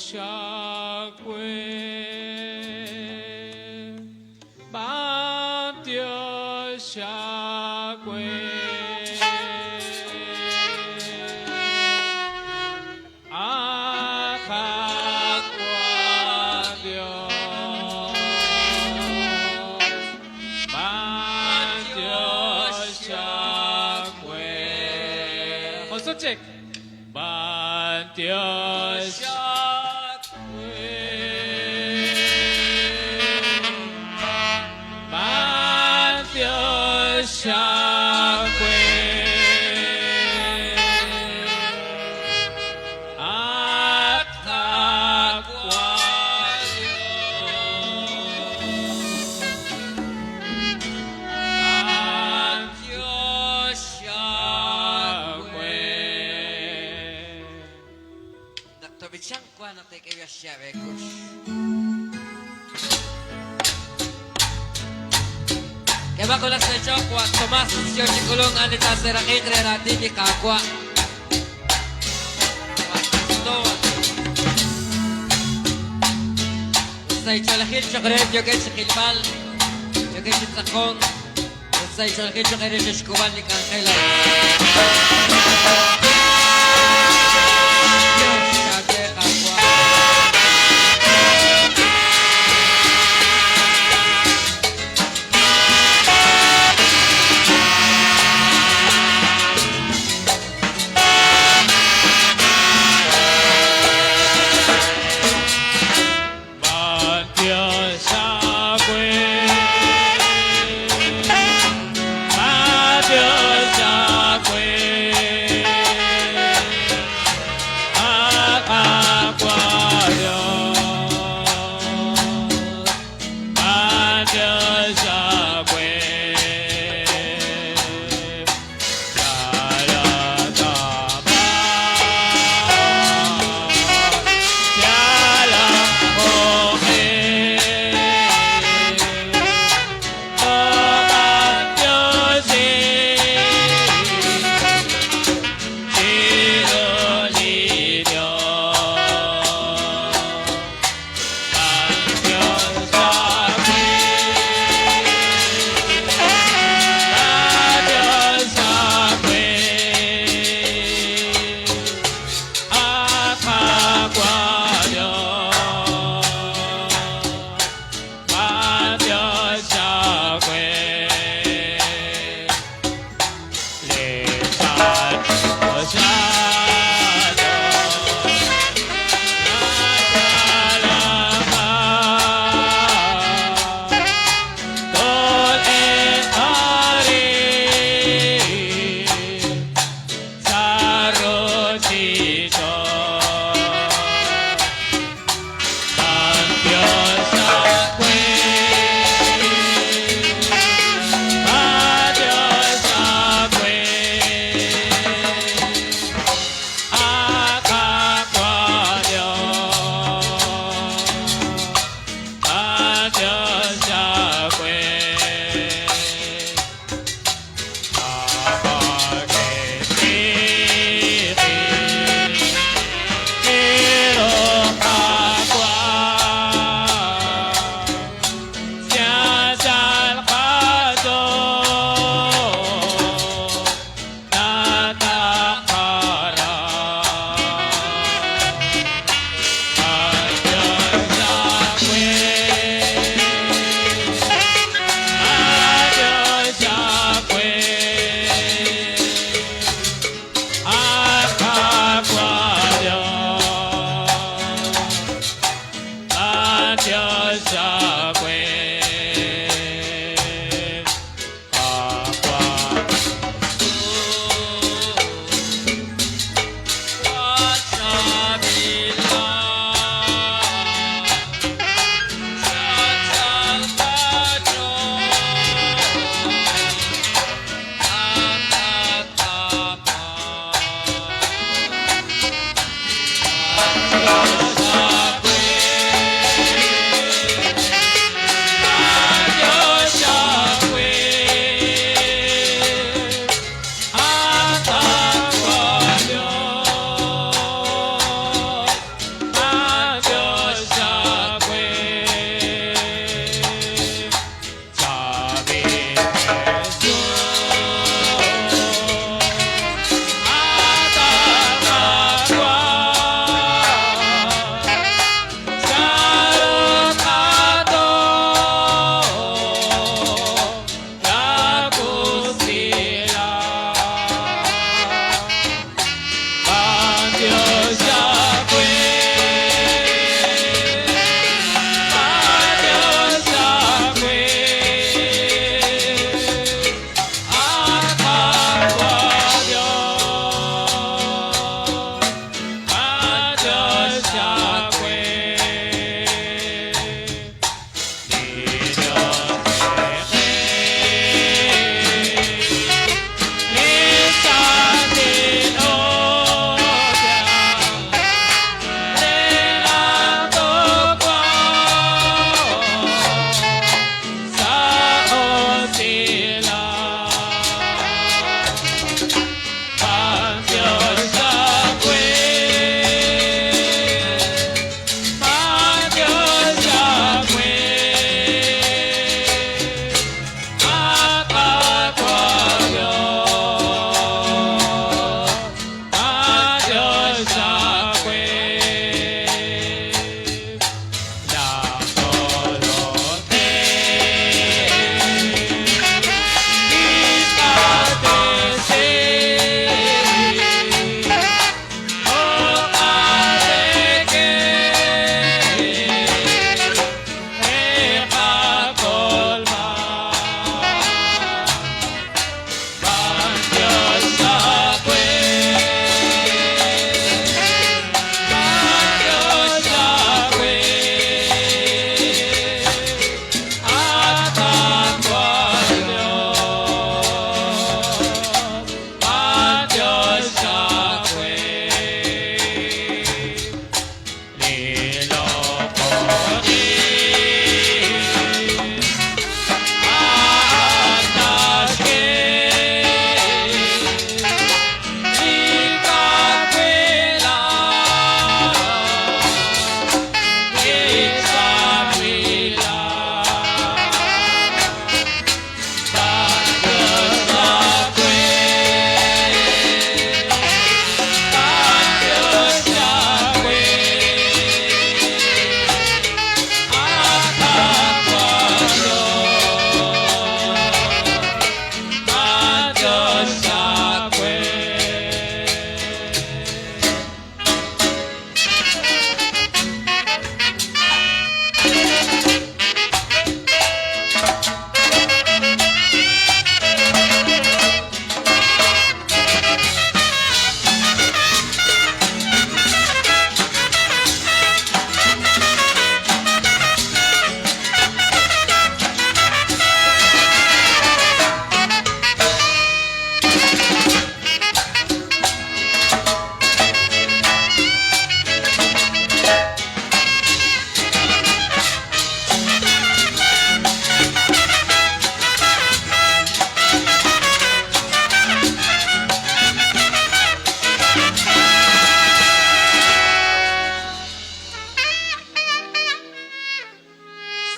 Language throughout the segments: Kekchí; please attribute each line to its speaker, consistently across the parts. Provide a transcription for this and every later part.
Speaker 1: xawe, bantiox xawe. Ajakwa Dios, bantiox xawe. Josuchek, bantiox xawe. Bantiox xawe. Ajakwa Dios, bantiox xawe.
Speaker 2: Naq tob'ichanq wan naq teek'e xyaab' eekux. K'emaq wulak sa' eech'ool wa' Tomás yo chi k'ulunk a'an li taaseeraq'iq re raatin li Qaawa'. Wa' Cristóbal. Ut sa' ch'oolejil cho'q reheb' yookeb' chi qilb'al, yookeb' chi tz'aqonk, ut sa' ch'oolejil cho'q eere xe'xk'ub'an li k'anjel a'in. Dios aawe, Qaawa'.
Speaker 1: Bantiox xawe, bantiox xawe.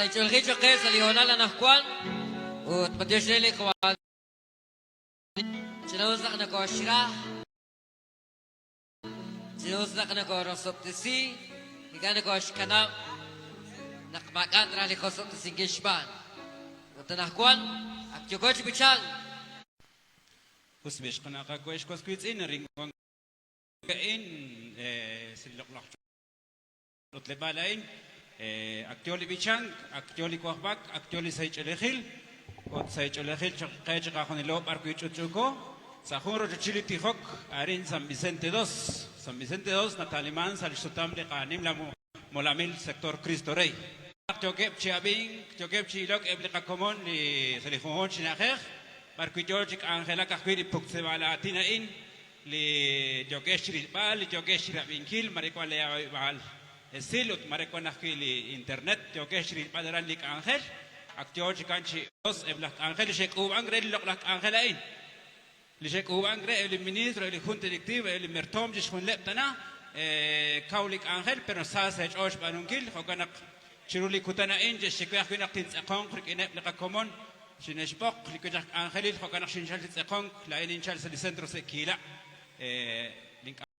Speaker 2: Sa' ch'oolejil choq' qe sa' li hoonal anajwan ut b'antiox re li Qaawa' Ch'ina'us naq nokoxra, ch'ina'us naq nokorosob'tesi, ink'a' nokoxkanab' naq maak'a' naraj li qosob'tesinkil xb'aan. Ut anajwan ak yooko chi b'ichank.
Speaker 3: Us b'i' xqana' qawe' xwas wiitz'in arin wan a'in sa' li loq'laj ch'utleb'aal a'in. Ak yoo li b'ichank, ak yoo li wajb'ak, ak yoo li sahil ch'oolejil, ut sahil ch'oolejil choq' qe chiqajunilo b'ar wi' ch'utch'uuko, sa' jun rochochil li tijok arin San Vicente Dos. San Vicente Dos nata'liman sa' lix sutam li qanimla molamil Sector Cristo Rey. Naq yookeb' chi ab'ink, yookeb' chi ilok eb' li qakomon li sa' li junjunq chi na'ajej, b'ar wi' yoo chi k'anjelak ajwi' li puktzeb'aal aatin a'in, Li yookex chirilb'al, li yookex chirab'inkil, mare wan lee ab'ib'aal esil ut mare wan ajwi' li internet, yookex chirilb'al aran li k'anjel, ak yoo chikan chi us eb' laj k'anjel li xe'k'uub'ank re li loq'laj k'anjel a'in. Li xe'k'uub'ank re eb' li ministro, eb' li junta directiva, eb' li mertoom chixjunileb' tana, kaw li k'anjel pero sa sa' eech'ool xb'aanunkil, jo'kan naq Chiru li kutan a'in xe'xye we ajwi' naq tintz'aqonq rik'ineb' li qakomon. Xine'xb'oq li wech aj k'anjelil, jo'kan naq xinchal chi tz'aqonk. Laa'in ninchal sa' li Centro Sequila.